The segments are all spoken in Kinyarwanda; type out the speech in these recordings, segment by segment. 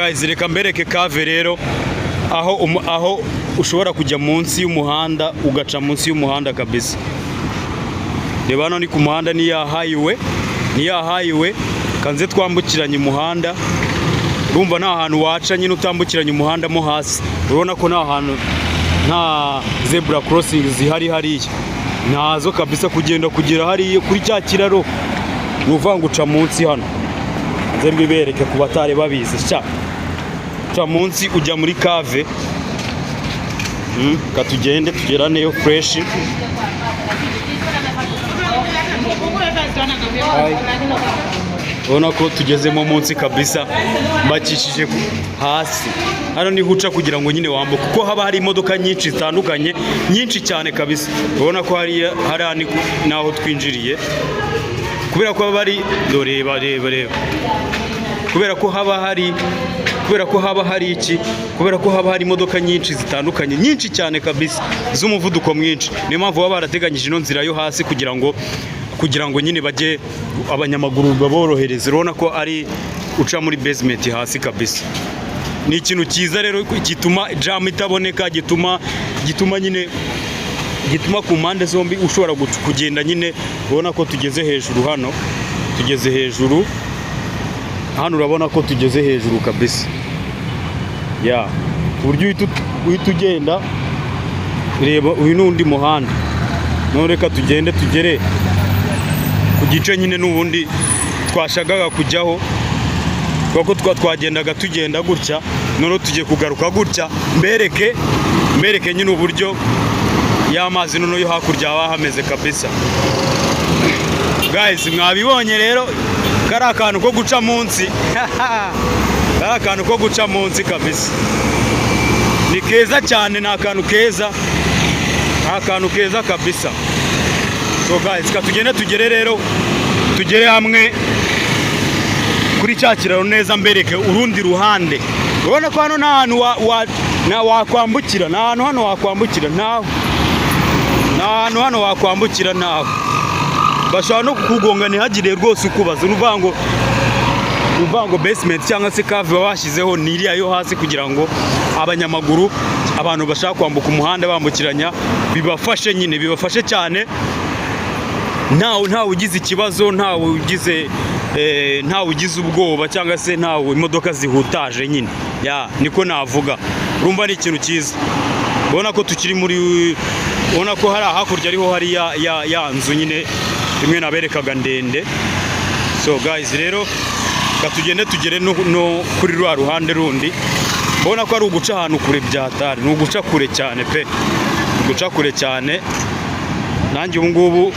Guys, reka mbereke cave rero, aho ushobora kujya munsi y'umuhanda, ugaca munsi y'umuhanda kabisa. Reba hano ni ku muhanda, ni ya highway, ni ya highway. Kanze twambukiranye umuhanda. Urumva nta hantu waca nyine utambukiranye umuhanda mo hasi. Urabona ko nta hantu, nta zebra crossing zihari hariya, ntazo kabisa. Kugenda kugera hariya kuri cya kiraro, ni ukuvuga ngo uca munsi hano. Nze mbibereke ku batari babizi. Sha, uca munsi ujya muri cave. Ka tugende tugeraneyo fresh. Hi. Ubona ko tugezemo munsi kabisa, mbakishije hasi. Hano niho uca kugira ngo nyine wambuke, kuko haba hari imodoka nyinshi zitandukanye, nyinshi cyane kabisa. Ubona ko hariya hariya ni naho twinjiriye, kubera ko haba hari, reba, reba, reba, kubera ko haba hari iki, kubera ko haba hari imodoka nyinshi zitandukanye, nyinshi cyane kabisa, z'umuvuduko mwinshi. Niyo mpamvu baba barateganyije ino nzira yo hasi kugira ngo nyine bajye abanyamaguru baborohereze. Urabona ko ari uca muri basement hasi kabisa. Ni ikintu cyiza rero gituma jam itaboneka, gituma nyine, gituma ku mpande zombi ushobora kugenda nyine. Ubona ko tugeze hejuru hano, tugeze hejuru hano. Urabona ko tugeze hejuru kabisa, ya ku buryo uhita ugenda. Reba, uyu ni undi muhanda. None reka tugende tugere ku gice nyine n'ubundi twashakaga kujyaho, kuko twagendaga tugenda gutya. Noneho tugiye kugaruka gutya, mbereke nyine uburyo y'amazi noneho yo hakurya haba hameze kabisa. Guys, mwabibonye rero, kari akantu ko guca munsi, kari akantu ko guca munsi kabisa. Ni keza cyane, ni akantu keza, ni akantu keza kabisa. So guys, ka tugende tugere rero, tugere hamwe kuri cya kiraro neza, mbereke urundi ruhande. Urabona ko hano nta hantu wakwambukira, nta hantu hano wakwambukira, ntaho, nta hantu hano wakwambukira, ntaho. Bashobora no kukugonga ntihagire rwose ukubaza. Ni ukuvuga ngo basement cyangwa se cave baba bashyizeho ni iriya yo hasi, kugira ngo abanyamaguru, abantu bashaka kwambuka umuhanda bambukiranya, bibafashe nyine, bibafashe cyane. Ntawe ugize ikibazo, ntawe ugize ubwoba, cyangwa se ntawe imodoka zihutaje nyine, ya niko navuga. Urumva ni ikintu cyiza. Ubona ko tukiri muri, ubona ko hari hakurya ariho hari ya nzu nyine imwe naberekaga ndende. So guys, rero reka tugende tugere no kuri rwa ruhande rundi. Ubona ko ari uguca ahantu kure byatari, ni uguca kure cyane pe, uguca kure cyane. Nanjye ubu ngubu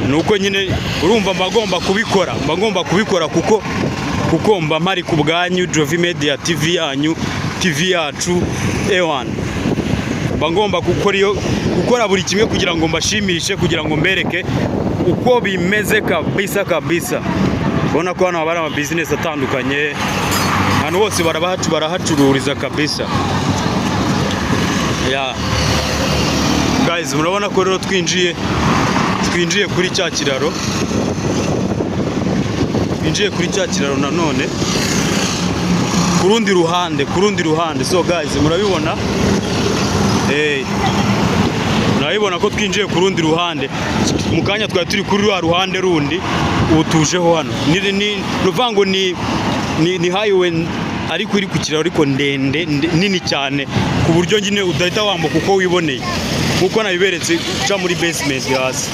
ni uko nyine, urumva mba ngomba kubikora, mba ngomba kubikora kuko mba mpari ku bwanyu, Jovi Media TV yanyu, TV yacu ewan. Mba ngomba gukora iyo, gukora buri kimwe kugira ngo mbashimishe, kugira ngo mbereke uko bimeze kabisa kabisa. Ubona ko hano haba hari ama business atandukanye, ahantu hose barahacururiza kabisa. Ya guys, murabona ko rero twinjiye kuri cya kiraro, twinjiye kuri cya kiraro nanone ku rundi ruhande, ku rundi ruhande. So guys, murabibona, murabibona ko twinjiye ku rundi ruhande. Mu kanya twari turi kuri rwa ruhande rundi, ubu tujeho hano. Ni ukuvuga ngo ni highway ariko iri ku kiraro, ariko ndende, nini cyane, ku buryo nyine udahita wambuka uko wiboneye, nkuko nabiberetse uca muri basement hasi.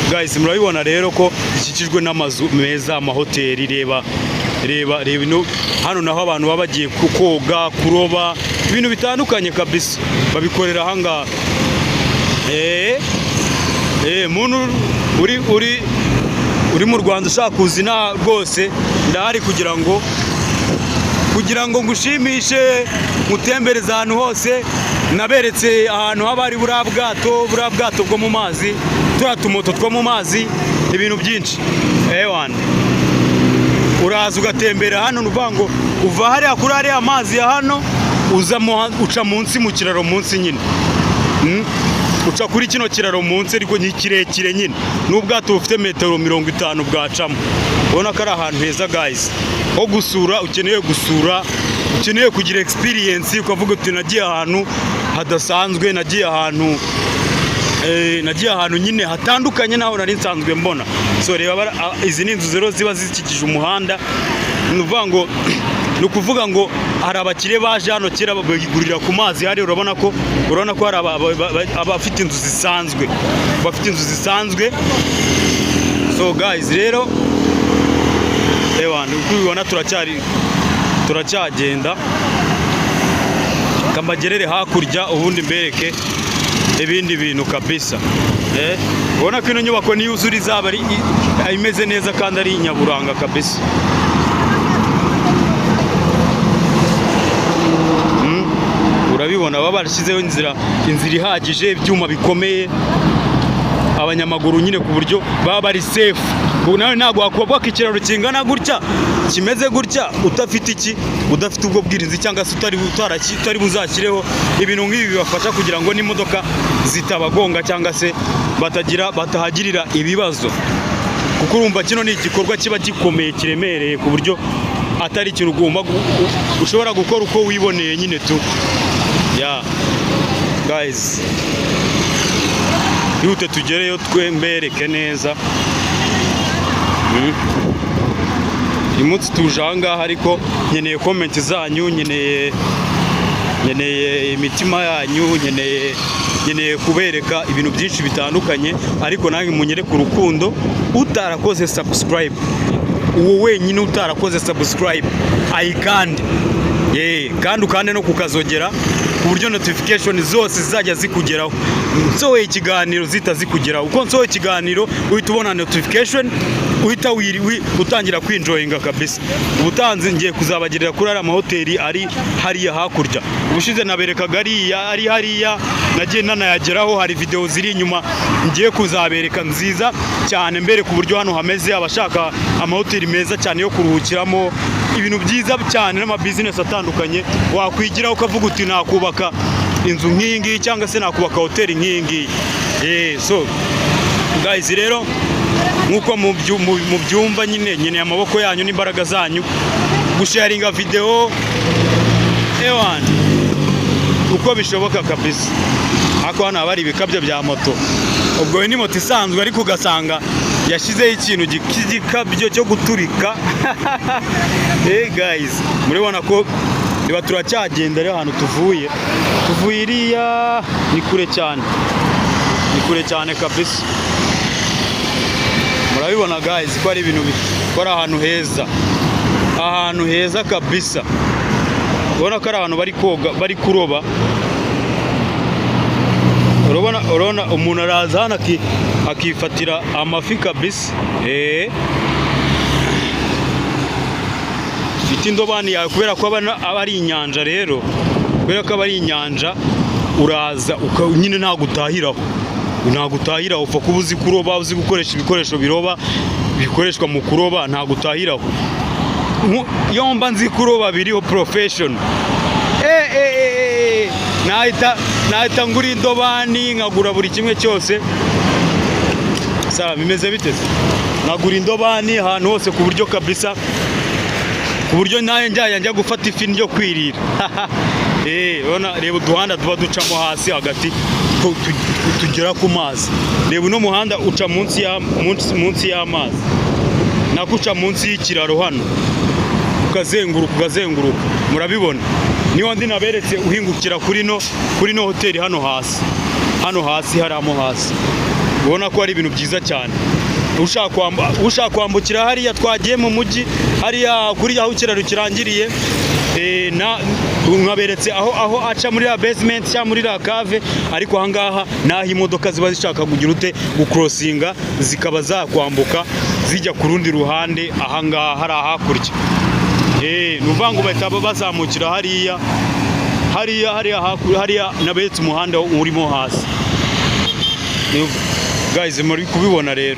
Guys, murabibona rero ko gikikijwe n'amazu meza, amahoteli. Reba, reba, reba ino hano naho abantu baba bagiye koga, kuroba, ibintu bitandukanye kabisa babikorera ahangaha. Muntu uri mu Rwanda ushaka kuza inaha, rwose ndahari kugira ngo ngushimishe, ngutembereze ahantu hose. Naberetse ahantu haba hari buriya bwato bwo mu mazi, turiya tumoto two mu mazi, ibintu byinshi. Ewana, uraza ugatembera hano. Ni ukuvuga ngo uva hariya kuri ariya mazi ya hano, uza uca munsi mu kiraro munsi nyine. Uca kuri kino kiraro munsi, ariko ni kirekire nyine, n'ubwato bufite metero 50 bwacamo. Ubona ko ari ahantu heza guys. ho gusura, ukeneye gusura, ukeneye kugira experience, ukavuga uti: "Nagiye ahantu hadasanzwe, nagiye ahantu nyine hatandukanye n'aho nari nsanzwe mbona." So reba, izi ni inzu rero ziba zikikije umuhanda. Ni ukuvuga ngo hari abakire baje hano kera bigurira ku mazi hari. Urabona ko hari abafite inzu zisanzwe, bafite inzu zisanzwe. So guys, rero ewa uko ubibona turacyagenda, kambagerere hakurya, ubundi mbereke ibindi bintu kabisa. Ubona ko ino nyubako niyuzura izaba ari imeze neza kandi ari nyaburanga kabisa. Urabibona baba barashyizeho inzira ihagije, ibyuma bikomeye, abanyamaguru nyine ku buryo baba bari safe. Ubu nawe ntabwo wakubaka ikiraro kingana gutya, kimeze gutya, udafite iki, udafite ubwo bwirinzi, cyangwa se utari buzashyireho ibintu nk'ibi bibafasha kugira ngo n'imodoka zitabagonga, cyangwa se batahagirira ibibazo, kuko urumva kino ni igikorwa kiba gikomeye, kiremereye, ku buryo atari ikintu ugomba ushobora gukora uko wiboneye nyine tu. Ya guys, ihute tugereyo twe mbereke neza. Uyu munsi tuje aha ngaha, ariko nkeneye comment zanyu, nkeneye imitima yanyu, nkeneye kubereka ibintu byinshi bitandukanye, ariko nawe munyereke urukundo. Utarakoze subscribe, uwo wenyine utarakoze subscribe ayikande, ye kandi ukande no kukazogera, ku buryo notification zose zizajya zikugeraho nsohoye ikiganiro zihita zikugeraho. Uko nsohoye ikiganiro uhita ubona notification, uhita utangira kwinjoyinga kabisa. Ubutanzi ngiye kuzabagirira kuri ariya mahoteli ari hariya hakurya. Ubushize naberekaga ariya ari hariya, nagiye nanayageraho. Hari video ziri inyuma ngiye kuzabereka nziza cyane, mbereka uburyo hano hameze, abashaka amahoteli meza cyane yo kuruhukiramo, ibintu byiza cyane n'amabizinesi atandukanye wakwigiraho, ukavuga uti: "Nakubaka inzu nk'iyi ngiyi, cyangwa se nakubaka hoteli nk'iyi ngiyi." So guys, rero nk'uko mubyumva nyine, nkeneye amaboko yanyu n'imbaraga zanyu gusharinga video, ewan, uko bishoboka kabisa. Ariko hano haba hari ibikabyo bya moto. Ubwo ni moto isanzwe, ariko ugasanga yashyizeho ikintu cy'igikabyo cyo guturika. Hey guys, murabona ko niba turacyagenda rero, ahantu tuvuye iriya ni kure cyane, ni kure cyane kabisa. Murabibona guys ko ari ibintu ko ari ahantu heza, ahantu heza kabisa. Ubona ko ari ahantu bari koga, bari kuroba. Urabona umuntu araza hano akifatira amafi kabisa. Ufite indobani yawe, kubera ko aba ari inyanja rero, kubera ko aba ari inyanja, uraza nyine ntabwo utahiraho, ntabwo utahiraho. Upfa kuba uzi kuroba, uzi gukoresha ibikoresho biroba, bikoreshwa mu kuroba, ntabwo utahiraho. Iyo mba nzi kuroba biriho profession, nahita ngura indobani, nkagura buri kimwe cyose. Sara, bimeze bite se? Nkagura indobani ahantu hose, ku buryo kabisa, ku buryo nawe njya gufata ifi ndyo kwirira. Urabona, reba uduhanda tuba ducamo hasi hagati tugera ku mazi. Reba uno muhanda uca munsi y'amazi, nako uca munsi y'ikiraro hano, ukazenguruka, ukazenguruka. Murabibona, niyo ndi naberetse uhingukira kuri no hoteli hano hasi, hano hasi haramo hasi. Ubona ko ari ibintu byiza cyane. Ushaka kwambukira hariya twagiye mu mujyi, hariya kuri aho ikiraro kirangiriye, na nkaberetse aho aca muri la basement cyangwa muri la cave. Ariko ahangaha naho imodoka ziba zishaka kugira ute, gucrossinga, zikaba zakwambuka zijya ku rundi ruhande. Ahangaha hari hakurya, ni ukuvuga ngo bahita bazamukira hariya, hariya, hariya hakurya, hariya naberetse umuhanda urimo hasi. Guys, muri kubibona rero,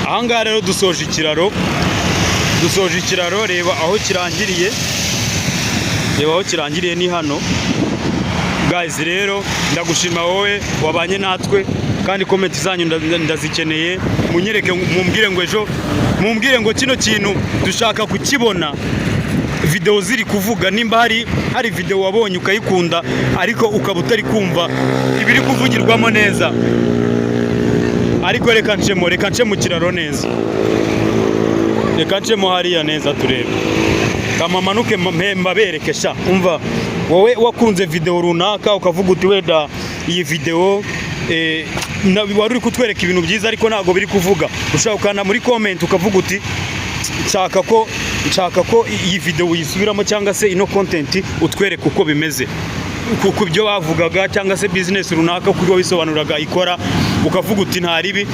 ahangaha rero dusoje ikiraro, dusoje ikiraro. Reba aho kirangiriye, reba aho kirangiriye, ni hano. Guys, rero ndagushima wowe wabanye natwe, kandi comment zanyu ndazikeneye. Munyereke, mumbwire ngo ejo Mumbwire ngo kino kintu dushaka kukibona video ziri kuvuga. Nimba hari video wabonye ukayikunda, ariko ukaba utari kumva ibiri kuvugirwamo neza, ariko reka ncemo, reka nce mu kiraro neza, reka ncemo hariya neza turebe. Kamamanuke mbabereke sha. Umva, wowe wakunze video runaka, ukavuga uti wenda iyi video wari uri kutwereka ibintu byiza ariko ntabwo biri kuvuga, ushaka ukanda muri comment ukavuga uti nshaka ko iyi video uyisubiramo, cyangwa se ino content utwereke uko bimeze ku byo bavugaga, cyangwa se business runaka uko wabisobanuraga ikora, ukavuga uti nta ribi,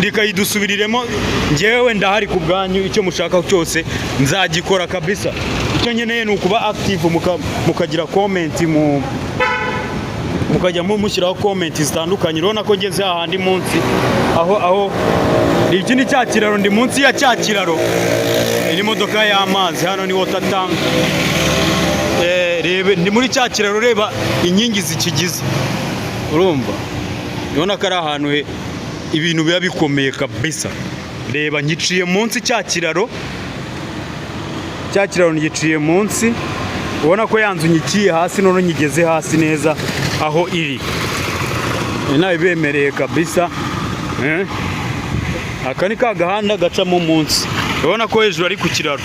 rikayidusubiriremo. Njyewe ndahari ku bwanyu, icyo mushaka cyose nzagikora kabisa. Icyo nkeneye ni ukuba active, mukagira comment, mukajya mushyiraho comment zitandukanye. Urabona ko ngeze hahandi munsi aho iki ni cya kiraro, ndi munsi ya cya kiraro. Iyi ni modoka y'amazi, hano ni water tank. Rebe, ndi muri cya kiraro, reba inkingi zikigize. Urumva, urabona ko ari ahantu he ibintu biba bikomeye kabisa. Reba, ngiciye munsi cya kiraro, cya kiraro ngiciye munsi. Ubona ko ya nzu nyikiye hasi, none nyigeze hasi neza aho iri. Nabibemereye kabisa. Aka ni ka gahanda gacamo munsi. Urabona ko hejuru ari ku kiraro.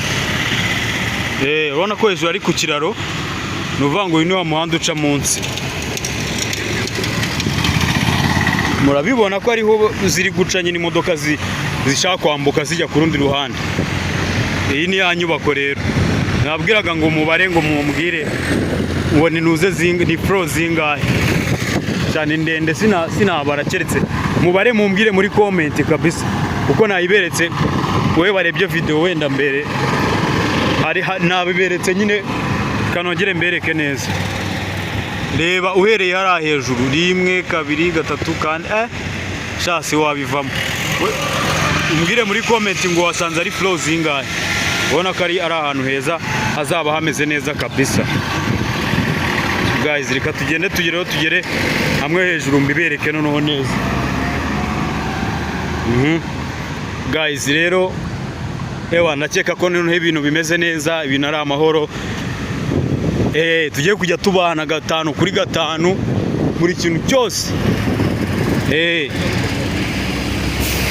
Urabona ko hejuru ari ku kiraro, ni ukuvuga ngo uyu ni wa muhanda uca munsi. Murabibona ko ariho ziri guca nyine imodoka zishaka kwambuka zijya ku rundi ruhande. Iyi ni ya nyubako rero nabwiraga ngo mubare, ngo mumbwire ngo ni nuze ni floor zingahe cyane, ndende sinabara, keretse mubare mumbwire muri comment kabisa, kuko nayiberetse. Wowe warebye video wenda mbere hari nabiberetse nyine, kanongere mbereke neza. Reba uhereye hariya hejuru: rimwe, kabiri, gatatu, kane. Shasi wabivamo. Umbwire muri comment ngo wasanze ari floor zingahe. Ubona ko ari ahantu heza, hazaba hameze neza kabisa. Guys, reka tugende tugereho, tugere hamwe hejuru mbibereke noneho neza. Guys rero, ewa, ndakeka ko noneho ibintu bimeze neza, ibintu ari amahoro. Tugiye kujya tubana gatanu kuri gatanu buri kintu cyose.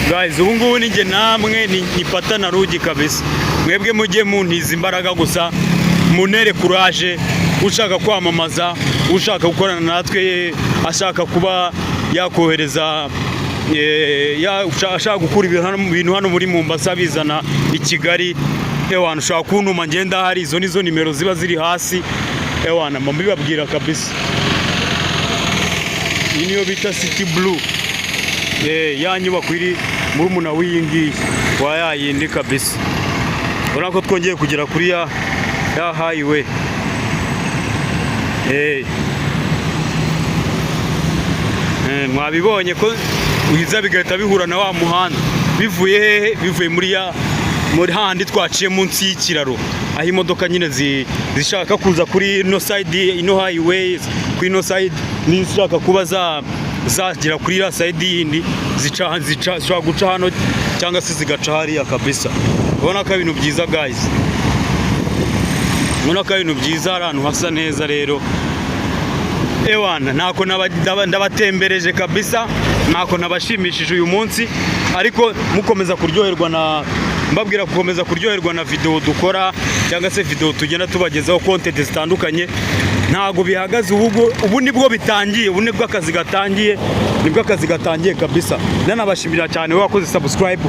Guys, ubu ngubu ni njye namwe, ni pata na rugi kabisa. Mwebwe mujye muntiza imbaraga gusa, munere courage. Ushaka kwamamaza, ushaka gukorana natwe, ashaka kuba yakohereza, ashaka gukura ibintu hano muri Mombasa bizana i Kigali, ewana, ushaka kuntuma ngenda hari, izo nizo nimero ziba ziri hasi. Ewana, mba mbibabwira kabisa. Iyi niyo bita City Blue, ya nyubako iri murumuna w'iyi ngiyi wa ya yindi kabisa. Urabona ko twongeye kugera kuri ya highway. Mwabibonye ko wiza bigahita bihura na wa muhanda. Bivuye hehe? Bivuye muri handi twaciye munsi y'ikiraro, aho imodoka nyine zishaka kuza kuri ino side, ino highway, kuri ino side, n'izishaka kuba zagera kuri iriya side yindi, zica zishobora guca hano cyangwa se zigaca hariya kabisa. Ubona ko ari ibintu byiza guys, ubona ko ari ibintu byiza, ari ahantu hasa neza rero. Ewana, ntako ndabatembereje kabisa, ntako nabashimishije uyu munsi, ariko mukomeza kuryoherwa na, mbabwira gukomeza kuryoherwa na video dukora, cyangwa se video tugenda tubagezaho, content zitandukanye. Ntabwo bihagaze ubu, ubu nibwo bitangiye, ubu nibwo akazi gatangiye, nibwo akazi gatangiye kabisa. Nanabashimira cyane wowe wakoze subscribe,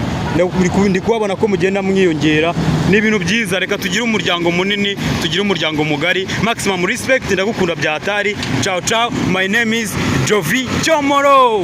ndi kubabona ko mugenda mwiyongera, ni ibintu byiza. Reka tugire umuryango munini, tugire umuryango mugari. Maximum respect, ndagukunda bya hatari. Ciao ciao, my name is Jovi Chomoro.